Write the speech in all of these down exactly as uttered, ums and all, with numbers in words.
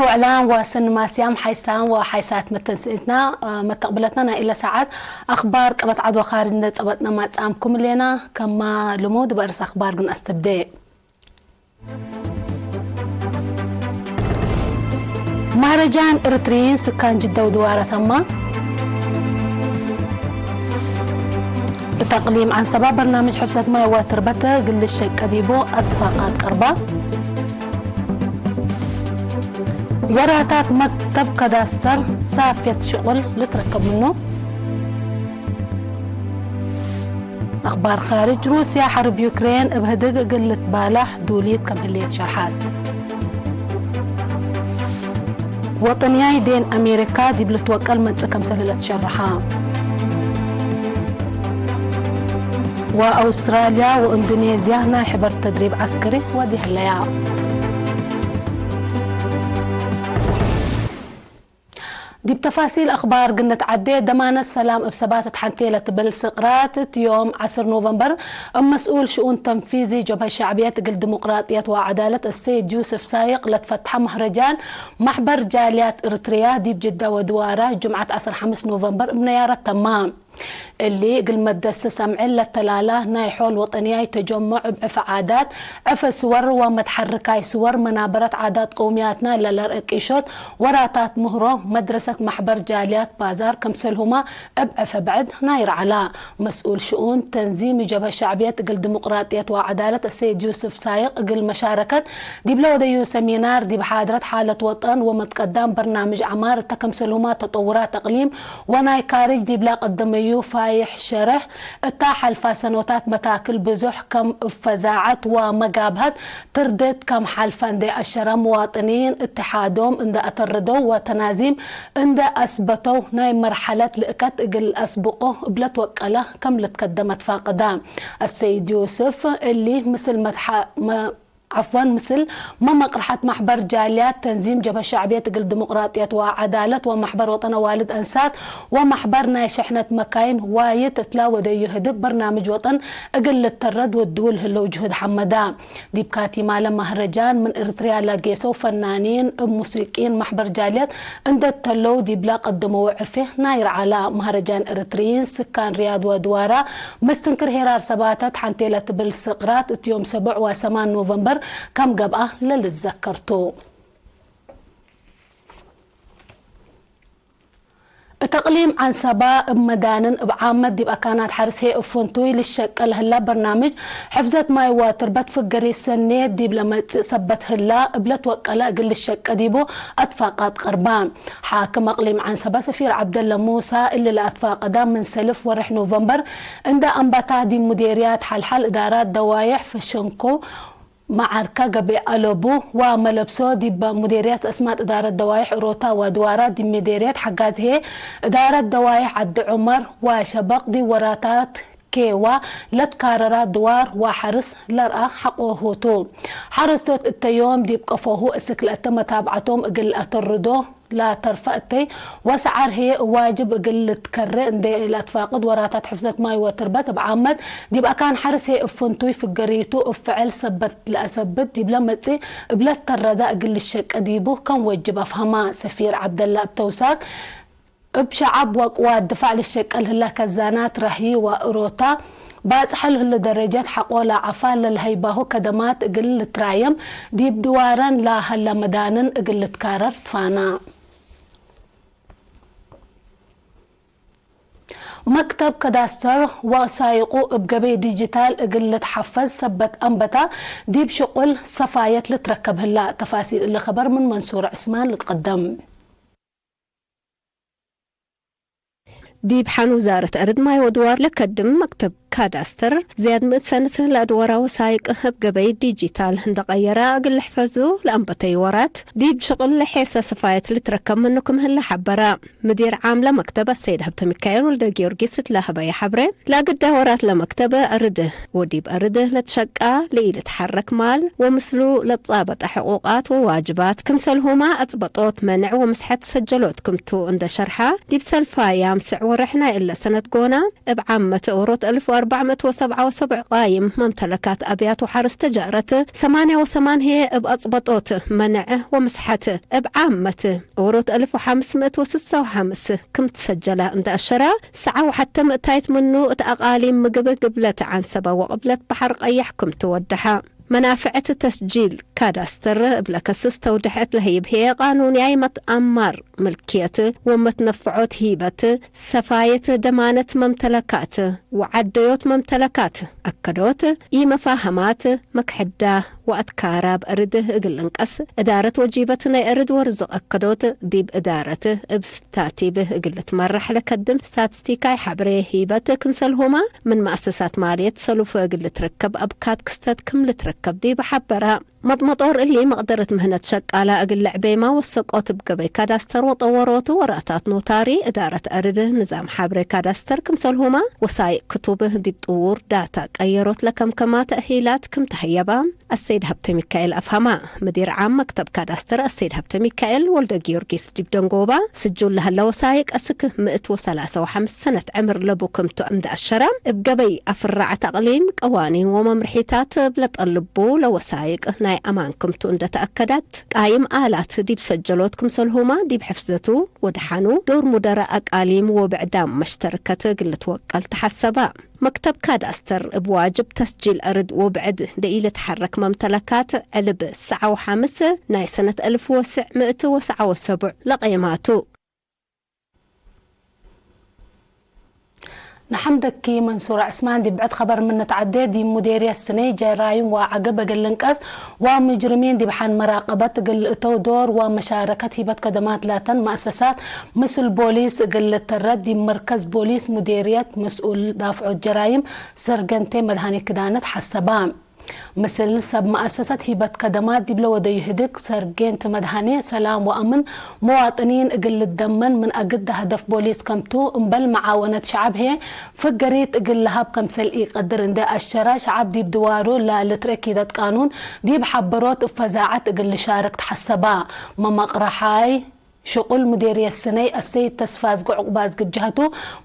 ወዕላም ዋስን ማስያም ሓይሳም ወሓይሳት መተንስኢትና፣ እ፣ መተቅብለትና ናይ እለ ሰዓት አኽባር ቀበት ዐድ ወኻርጅ እንዴ ጸበጥና ማጽአምኩም ሌና። ከማ ልሙድ በእርስ አኽባር ግን አስተብዴ። ማህረጃን እርትርይን ስካን ጅደ ወድዋረ ተማ። እት አቅሊም ዐንሰባ በርናምጅ ሕፍዘት ማይ ወትርበት እግል ልሸቀ ዲቡ አትፋቃት ቀርባ። ወራታት መክተብ ከዳስተር ሳፍየት ሽቁል ልትረከብ ምኑ። አኽባር ካርጅ፣ ሩስያ ሐርብ ዩክሬን እብ ህድግ እግል ልትባላሕ ዱልየት ከም ህሌት ሸርሐት። ወጠንያይ ዴን አሜሪካ ዲብ ልትወቀል መጽእ ከምሰል ለትሸርሐ። ወአውስትራልያ ወእንዶኔዝያ ናይ ሕበር ተድሪብ ዐስከሪ ወዲ ህለያ። ዲብ ተፋሲል አኽባር ግንት ዐዴ፣ ደማነት ሰላም እብ ሰባት እት ሐንቴ ለትብል ስቅራት፣ እት ዮም ዐስር ኖቨምበር እብ መስኡል ሽኡን ተንፊዚ ጀብሀት ሸዕብየት እግል ዲሞቅራጥየት ወዐዳለት አሰይድ ዩስፍ ሳይቅ ለትፈትሐ መህረጃን መሕበር ጃልያት እርትርያ ዲብ ጅዳ ወድዋራ፣ ጅምዐት ዐስር ሐምስ ኖቨምበር እብ ነያረት ተማ። እሊ እግል መደስስ አምዕል ለተላላ ናይ ሖል ወጠንያይ ተጀሞዕ እብ ዕፍ ዓዳት፣ ዕፍ ስወር ወመትሐርካይ ስወር መናበረት ዓዳት ቀውምያትና ለለርአ ቂሾት ወራታት ምህሮ መድረሰት መሕበር ጃልያት ባዛር ክምሰልሁማ እብ ዕፍ ብዕድ ናይ ረዐላ። መስኡል ሽኡን ተንዚም ጀብሀት ሸዕብየት እግል ዲሞቅራጥየት ወዐዳለት አሰይድ ዩስፍ ሳይቅ እግል መሻረከት ዲብለ ወደዩ ሰሚናር ዲብ ሓድረት ሓለት ወጠን ወመትቀዳም በርናምጅ ዐማር እተ ክምሰልሁማ ተጠውራት አቅሊም ወናይ ካርጅ ዲብላ ቀደመዩ ፋይሕ ሸርሕ፣ እታ ሐልፋ ሰኖታት መታክል ብዙሕ ከም እብ ፈዛዐት ወመጋብሀት ትርድት ከም ሐልፋ እንዴ አሸረ፣ መዋጥኒን እትሓዶም እንዴ አተርደው ወተናዚም እንዴ አስበተው፣ ናይ መርሐለት ልእከት እግል አስብቆ እብ ለትወቀለ ከም ልትከደመ ትፋቅዳ። አሰይድ ዮስፍ እሊ ምስል መትሐ-፣ መ-፣ ዐፍወን፣ ምስል መመቅርሐት መሕበር ጃልያት፣ ተንዚም ጀብሀት ሸዕብየት እግል ዲሞቅራጥየት ወዐዳለት ወመሕበር ወጠን አዋልድ አንሳት ወመሕበር ናይ ሸሕነት መካይን ዋይት እትላ ወደዩ ህድግ በርናምጅ ወጠን እግል ልተረድ ወድውል ህለው ጅሁድ ሐመዳ። ዲብ ካቲማለ መህረጃን ምን እርትርያ ለጌሰው ፈናኒን እብ ሙሲቂን መሕበር ጃልያት እንዴ ተለው ዲብላ ቀደመው ዕፌ ናይ ረዐላ። መህረጃን እርትርይን ስካን ርያድ ወድዋራ መስትንክር ሄራር ሰባተት ሐንቴ ለትብል ስቅራት እት ዮም ሰቡዕ ወሰማን ኖቨምበር ከም ገብአ ለልትዘከር ቱ። እት አቅሊም ዐንሰባ እብ መዳንን እብ ዓመት ዲብ አካናት ሐርስ ህዬ እብ ፍንቱይ ልሸቀ ለህላ በርናምጅ ሕፍዘት ማይ ወትርበት ፍገሪት ሰኔት ዲብ ለመጽእ ሰበት ህላ እብ ለትወቀለ እግል ልሸቀ ዲቡ አትፋቃት ቀርባ። ሓክም አቅሊም ዐንሰባ ሰፊር ዐብደለ ሙሳ እሊ ለአትፋቀዳ ምን ሰልፍ ወርሕ ኖቨምበር እንደ አንበታ ዲብ ሙዴርያት ሐልሐል እዳራት ደዋይሕ ፈሸንኮ መዓርከ ገብኤ አለቡ ወመለብሶ ዲብ ሙዴርያት አስማጥ እዳረት ደዋይሕ እሮታ ወድዋራ ዲብ ሙዴርያት ሐጋዝ ህዬ እዳረት ደዋይሕ ዐዲ ዑመር ወሸበቅ ዲብ ወራታት ኬዋ ለትካረራ ድዋር ወሐርስ ለርአ ሐቆሁ ቱ። ሐረስቶት እተ ዮም ዲብ ቀፎሁ እስክ ለእተ መታብዐቶም እግል አተርዶ ላተርፈ እተይ ወሰዓር ህዬ ዋጅብ እግል ልትከሬ እንዴ ለአትፋቅድ ወራታት ሕፍዘት ማይ ወትርበት እብ ዓመት ዲብ አካን ሐርስ ህዬ እብ ፍንቱይ ፍገሪቱ እብ ፍዕል ሰበት ለአሰብት ዲብለ መጽእ እብ ለተረዳ እግል ልሸቀ ዲቡ ከም ወጅብ አፍሀማ። ሰፊር ዐብደላ እብ ተውሳክ እብ ሸዐብ ወቅዋት ድፋዕ ልሸቀል ህለ ከዛናት ረህዪ ወእሮታ ባጽሐ ለህለ ደረጀት ሐቆ ለዐፋ ለልሀይባሁ ከደማት እግል ልትራየም ዲብ ድዋረን ለሀለ መዳንን እግል ልትካረር ትፋና። መክተብ ከዳስተር ወሳይቁ እብ ገበይ ዲጂታል እግል ልትሐፈዝ ሰበት አንበታ ዲብ ሽቁል ሰፋየት ልትረከብ ህላ። ተፋሲል እሊ ከበር ምን መንሱር ዕስማን ልትቀደም። ዲብ ሐን ውዛረት አርድ ማይ ወድዋር ለከድም መክተብ ካዳስተር፣ ዝያድ ምእት ሰነት ለአድወራ ወሳይቅ እብ ገበይ ዲጂታል እንደ ቀየረ፣ እግል ልሕፈዙ ለአንበተዩ ወራት፣ ዲብ ሽቅል ለሔሰ ስፋየት ልትረከብ ምኑ ክም ህለ ሐበረ። ምዲር ዓም ለመክተብ አሰይድ ሀብተ ሚካኤል ወልደ ጊዮርጊስ እት ለሀበየ ሐብሬ፣ ለአግዳ ወራት ለመክተብ አርድ ወዲብ አርድ ለትሸቃ ለኢልትሐረክ ማል ወምስሉ ለትጻበጠ ሕቁቃት ወዋጅባት፣ ክምሰልሁመ አጽበጦት፣ መንዕ ወምስሐት ሰጀሎት ክምቱ እንደ ሸርሐ፣ ዲብ ሰልፋ ያምስዕ ወርሕ ናይ እለ ሰነት ጎና፣ እብ ዓመት ኦሮት እልፍ ወአርበዕ ምእት ወሰብዓ ወሰብዕ ቃይም መምተለካት አብያት ወሐርስ ተጃረት፣ ሰማንያ ወሰማን ህዬ እብ አጽበጦት፣ መንዕ ወምስሐት፣ እብ ዓመት ኦሮት እልፍ ወሐምስ ምእት ወስሳ ወሐምስ ክም ትሰጀላ እንደ አሸራ፣ ሰዓ ወሐተ ምእታይት ምኑ እት አቃሊም ምግብ ግብለት ዐንሰበ ወቅብለት በሐር ቀየሕ ክም ትወደሐ። መናፍዐት ተስጂል ካዳስተር እብ ለከስስ ተውደሐት ለህይብ ህዬ፣ ቃኑንያይ መትአማር ምልክየት ወመትነፍዖት ሂበት፣ ሰፋየት ደማነት መምተለካት ወዐደዮት መምተለካት አከዶት፣ ኢመፋህማት መክሐዳ ወአትካራብ እርድ እግል ልንቀስ፣ እዳረት ወጂበት ናይ እርድ ወርዝቅ አከዶት፣ ዲብ እዳረት እብ ስታቲብ እግል ልትመራሕ ለከድም ስታትስቲካይ ሐብሬ ሂበት፣ ክምሰልሁመ ምን መአሰሳት ማልየት ሰሉፍ እግል ልትረከብ አብካት ክስተት ክም ልትረከብ ዲብ ሐበራ። መጥመጦር እሊ መቅደረት ምህነት ሸቃላ እግል ለዕቤማ ወሰቆት እብ ገበይ ካዳስተር ወጠወሮቱ ወራታት ኖታሪ፣ እዳረት አርድ፣ ንዛም ሐብሬ ካዳስተር ክምሰልሁመ ወሳይቅ ክቱብ ዲብ ጥዉር ዳታ ቀየሮት ለከምከማ ተእሂላት ክም ተሀየባ አሰይድ ሀብተ ሚካኤል አፍሀማ። ምዲር ዓም መክተብ ካዳስተር አሰይድ ሀብተ ሚካኤል ወልደ ጊዮርጊስ ዲብ ደንጎባ ስጁል ለሀለ ወሳይቅ አስክ ምእት ወሰላሳ ወሐምስ ሰነት ዕምር ለቡ ክምቱ እንደ አሸረ፣ እብ ገበይ አፍራዐት አቅሊም ቀዋኒን ወመምርሒታት እብ ለጠልቡ ለወሳይቅ ናይ አማን ክምቱ እንደ ተአከዳት፣ ቃይም አላት ዲብ ሰጀሎት ክምሰልሁመ ዲብ ሕፍዘቱ ወደሐኑ ዶር ሙደረ አቃሊም ወብዕዳም መሽተርከት እግል ልትወቀል ተሐሰበ። መክተብ ካዳስተር እብ ዋጅብ ተስጂል አርድ ወብዕድ ለኢልትሐረክ መምተለካት ዕልብ ሰዓ ወሐምስ ናይ ሰነት እልፍ ወስዕ ምእት ወሰዓ ወሰቡዕ ለቄማቱ። ነሐምደኪ መንሱር ዕስማን። ዲብ ብዕድ ኸበር ምን ንትዐዴ፣ ዲብ ሙዴርየት ስኔ ጀራይም ወዐግብ እግል ልንቀስ ወሙጅሪሚን ዲብ ሐን መራቀበት እግል ልእተው ዶር ወመሻረከት ሂበት ከደማት ላተን መአሰሳት ምስል ቦሊስ እግል ልተረድ ዲብ መርከዝ ቦሊስ ሙዴርየት መስኡል ዳፍዖት ጀራይም ሰርገንቴ መድሃኔ ክዳነት ሐሰባ። ምስል ሰብ መአሰሰት ሂበት ከደማት ዲብለ ወደዩ ህድግ፣ ሰርጌንት መድሃኔ ሰላም ወአምን መዋጥኒን እግል ልደመን ምን አግደ ሀደፍ ቦሊስ ከምቱ፣ እምበል መዓወነት ሸዐብ ህዬ ፍገሪት እግል ለሀብ ከምሰል ኢቀድር እንዴ አሸረ፣ ሸዐብ ዲብ ድዋሩ ለልትረክ ኪደት ቃኑን ዲብ ሐበሮት እብ ፈዛዐት እግል ልሻርክ ተሐሰባ። መመቅረሓይ ሽቁል ምዴርየት ስነይ አሰይድ ተስፋዝጊ ዑቅባዝጊ እብ ጀሀቱ፣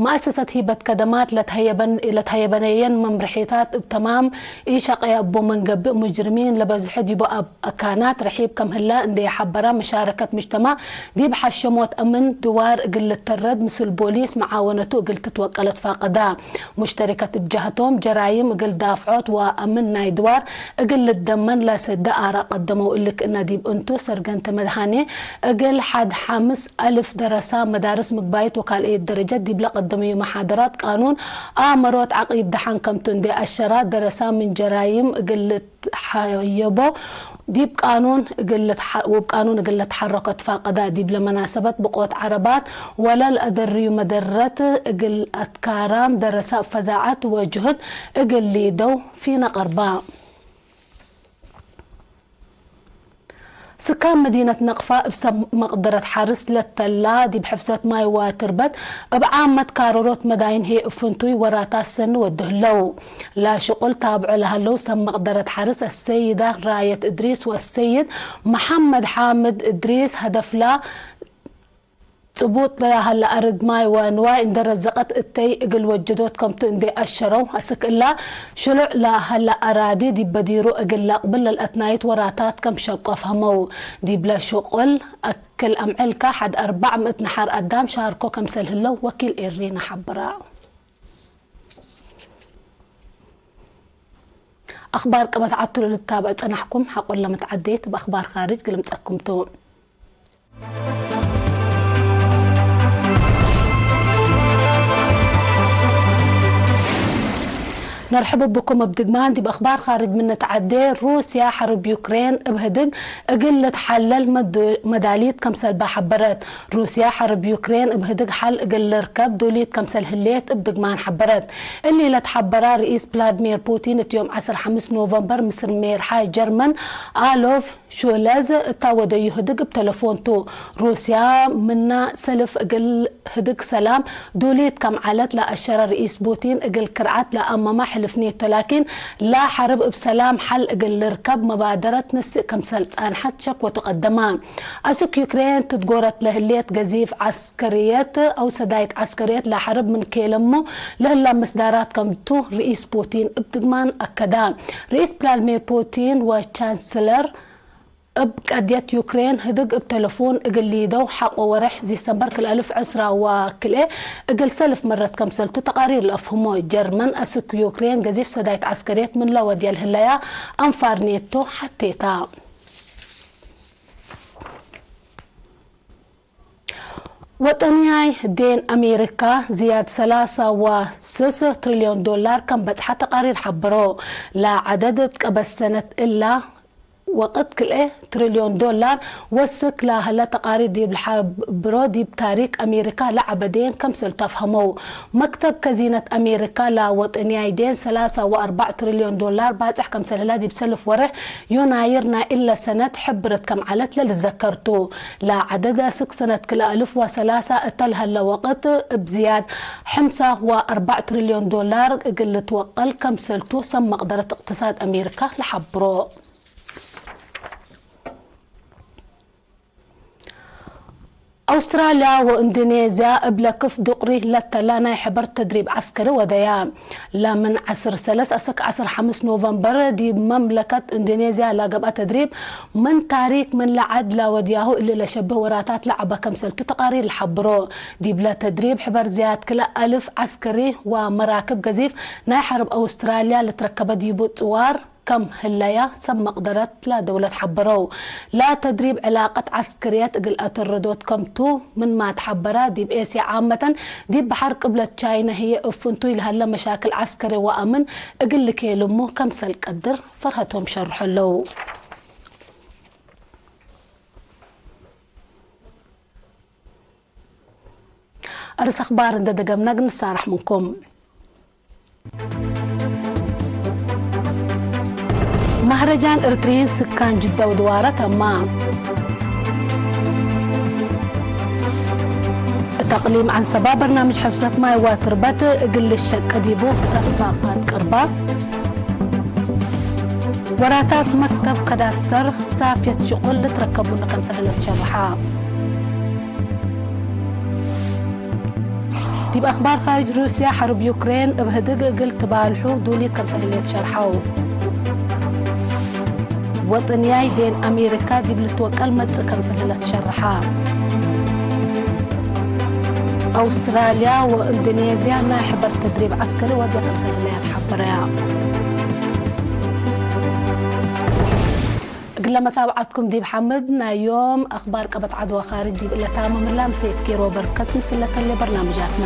መአሰሰት ሂበት ከደማት ለትሀየበን-፣ ለትሀየበነየን መምርሒታት እብ ተማም ኢሸቀየ እቡ ምን ገብእ፣ ሙጅሪሚን ለበዝሑ ዲቡ አብ አካናት ርሒብ ከም ህለ እንዴ ሐበረ፣ መሻረከት ሙጅተማዕ ዲብ ሐሸሞት አምን ድዋር እግል ልተረድ ምስል ቦሊስ መዓወነቱ እግል ትትወቀለት ፋቀዳ። ሙሽተሪከት እብ ጀሀቶም፣ ጀራይም እግል ዳፍዖት ወአምን ናይ ድዋር እግል ልደመን ለሰደ አራ ቀደመው። እሊ ክእነ ዲብ እንቱ፣ ሰርገንተ መድሃኔ እግል ሐድ ሐምስ አልፍ ደረሳ መዳርስ ምግባይት ወካልአየት ደረጀት ዲብለ ቀደመዩ መሓደራት ቃኑን አመሮት ዐቂብ ደሐን ከምቱ እንዴ አሸራ፣ ደረሳ ምን ጀራይም እግል ልትሐየቦ ዲብ ቃኑን እግል ልትሐ-፣ ወብ ቃኑን እግል ልትሐረኮ ትፋቀዳ። ዲብለ መናሰበት ብቆት ዐረባት ወለልአደርዩ መደረት እግል አትካራም ደረሳ እብ ፈዛዐት ወጅሁድ እግል ሊደው ፊነ ቀርባ። ስካን መዲነት ነቅፋ እብ ሰብ መቅደረት ሐርስ ለተላ ዲብ ሕፍዘት ማይ ወትርበት እብ ዓመት ካረሮት መዳይን ህዬ እብ ፍንቱይ ወራታት ሰኒ ወዱ ህለው። ለሽቁል ታብዖ ለሀለው ሰብ መቅደረት ሐርስ አሰይዳ ራየት እድሪስ ወአሰይድ መሐመድ ሓምድ እድሪስ ሀደፍላ ጽቡጥ ለሀለ አርድ ማይ ወንዋይ እንዴ ረዘቀት እተይ እግል ወጅዶት ከምቱ እንዴ አሸረው፣ አስክ እላ ሽሉዕ ለሀለ አራዲ ዲብ በዲሩ እግል ለአቅብል ለልአትናይት ወራታት ከም ሸቁ አፍሀመው። ዲብለ ሽቁል አክል አምዕልከ ሐድ አርበዕ ምእት ነሐር አዳም ሻርኮ ከምሰል ህለው ወኪል ኤሪነ ሐብራ። አክባር ቅበት ዐቱ ለልትታብዕ ጸናሕኩም፣ ሐቆለ መትዐዴት እብ አክባር ካርጅ ግልምጸኩም ቱ። ነርሕብ ብኩም። እብ ድግማን ዲብ አክባር ካርጅ ምን ንትዐዴ፣ ሩስያ ሐርብ ዩክሬን እብ ህድግ እግል ልትሐለል መዱ-፣ መዳሊት ከምሰልባ ሐበረት። ሩስያ ሐርብ ዩክሬን እብ ህድግ ሐል እግል ልርከብ ዱሊት ከምሰል ህሌት እብ ድግማን ሐበረት። እሊ ለትሐበራ ርኢስ ቭላድሚር ፑቲን እት ዮም ዐስር ሐምስ ኖቨምበር ምስል ሜርሓይ ጀርመን አሎፍ ሾለዝ እታ ወደዩ ህድግ እብ ተለፎን ቱ። ሩስያ ምና ሰልፍ እግል ህድግ ሰላም ዱሊት ከም ዐለት ለአሸረ ርኢስ ፑቲን፣ እግል ክርዓት ለአመመ ልፍ ኔቶ ላኪን፣ ላሐርብ እብ ሰላም ሐል እግል ልርከብ መባደረት ነስእ ክምሰል ጻንሐት ሸክ ወተቀደመ። አስክ ዩክሬን ትትጎረት ለህሌት ገዚፍ ዐስከርየት አው ሰዳይት ዐስከርየት ላሐርብ ምን ኬለሙ ለህላ ምስዳራት ከምቱ ርኢስ ፑቲን እብ ድግማን አከደ። ርኢስ ቭላድሚር ፑቲን ወቻንስለር እብ ቀድየት ዩክሬን ህድግ እብ ተለፎን እግል ሊደው ሐቆ ወሬሕ ዲሰምበር ክልኤ አልፍ ዕስራ ወክልኤ እግል ሰልፍ መረት ከምሰልቱ ተቃሪር ለአፍህሞ። ጀርመን አስክ ዩክሬን ገዚፍ ሰዳይት ዐስከርየት ምን ለወድየ ለህለያ አንፋር ኔቶ ሐቴታ። ወጠንያይ ዴን አሜሪካ ዝያድ ሰላሳ ወስስ ትሪልዮን ዶላር ከም በጽሐ ተቃሪር ሐበሮ። ለዐደድ እት ቀበት ሰነት እላ ወቅት ክልኤ ትሪልዮን ዶላር ወስክ ለሀለ ተቃሪር ዲብ ለሐብሮ ዲብ ታሪክ አሜሪካ ለዐበ ዴን ከምሰልቱ አፍሀመው። መክተብ ከዚነት አሜሪካ ለወጠንያይ ዴን ሰላሳ ወአርበዕ ትሪልዮን ዶላር ባጽሕ ከምሰል ህለ ዲብ ሰልፍ ወሬሕ ዮናይር ናይ እለ ሰነት ሕብርት ከም ዐለት ለልዘከር ቱ። ለዐደድ አስክ ሰነት ክልኤ አልፍ ወሰላሳ እተ ለሀለ ወቅት እብ ዝያድ ሐምሳ ወአርበዕ ትሪልዮን ዶላር እግል ልትወቀል ከምሰልቱ ሰብ መቅደረት እቅትሳድ አሜሪካ ለሐብሮ። አውስትራልያ ወእንዶኔዝያ እብለ ክፍ ዱቅሪ ለተላ ናይ ሕበር ተድሪብ ዐስከሪ ወደያ። ለምን ዐስር ሰለስ አስክ ዐስር ሐምስ ኖቨምበር ዲብ መምለከት እንዶኔዝያ ለገብአ ተድሪብ ምን ታሪክ ምን ለዐድ ለወድያሁ እሊ ለሸብህ ወራታት ለዐበ ከምሰልቱ ተቃሪር ለሐብሮ። ዲብለ ተድሪብ ሕበር ዝያድ ክልኤ አልፍ ዐስከሪ ወመራክብ ገዚፍ ናይ ሐርብ አውስትራልያ ልትረከበ ዲቡ ጥዋር ከም ህለያ ሰብ መቅደረት ለደውለት ሐበረው። ለተድሪብ ዕላቀት ዐስከርየት እግል አተረዶት ከምቱ ምንመ ተሐበረ፣ ዲብ ኤስያ ዓመተን ዲብ በሐር ቅብለት ቻይነ ህዬ እብ ፍንቱይ ለሀለ መሻክል ዐስከሪ ወአምን እግል ልኬልሙ ከምሰል ቀድር ፈርሀቶም ሸርሖ ለው። አርስ አክባር እንደ ደገምነ እግል ንሳረሕ ምንኩም። መህረጃን እርትርዪን ስካን ጅደ ወድዋረ ተማ። እት አቅሊም ዐንሰባ በርናምጅ ሕፍዘት ማይ ወትርበት እግል ልሸቀ ዲቡ ተፋፋት ቀርባ። ወራታት መክተብ ከዳስተር ሳፍየት ሽቁል ልትረከቡነ ከምሰል ለልትሸርሐ። ዲብ አክባር ካርጅ ሩስያ፣ ሐርብ ዩክሬን እብ ህድግ እግል ትባልሑ ዱሊት ከምሰል ህሌት ሸርሐው። ወጥንያይ ዴን አሜሪካ ዲብ ልትወቀል መጽእ ከምሰል ህለ ትሸርሐ። አውስትራልያ ወእንዶኔዝያ ናይ ሕበር ተድሪብ ዐስከሪ ወድየ ከምሰል ህለያ ተሐበረያ። እግለ መታብዓትኩም ዲብ ሐምድ፣ ናይ ዮም አክባር ቀበት ዐድ ወካርጅ ዲብ እለ ታምም ህላ፣ ምሴት ኬሮ በርከት ምስለ ተሌ በርናምጃትና።